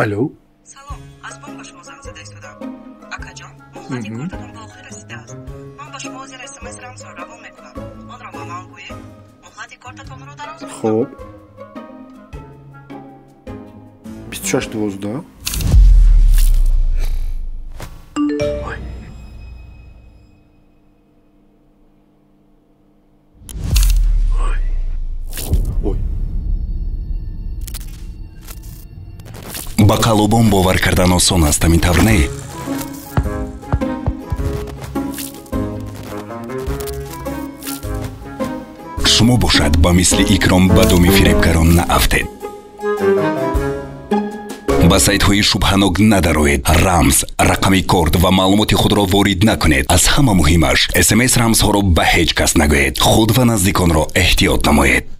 Алло. Салом, аз бонк ба шумо занг зада истодам. Акаҷон, муҳлати кортатон ба охир расидааст. Ман ба шумо ҳозир смс рамзро равон мекунам. Онро ба ман гӯед, муҳлати кортатонро дароз мекунам. Хоб. 26 12. Ой. Ба қаллобон бовар кардан осон аст, ҳамин тавр не? Шумо бошад, ба мисли Икром ба думи фиребгарон наафтед. Ба сайтҳои шубҳанок надароед, рамз, рақами корт ва маълумоти худро ворид накунед. Аз ҳама муҳимаш, смс рамзҳоро ба ҳеҷ кас нагӯед. Худ ва наздиконро эҳтиёт намоед.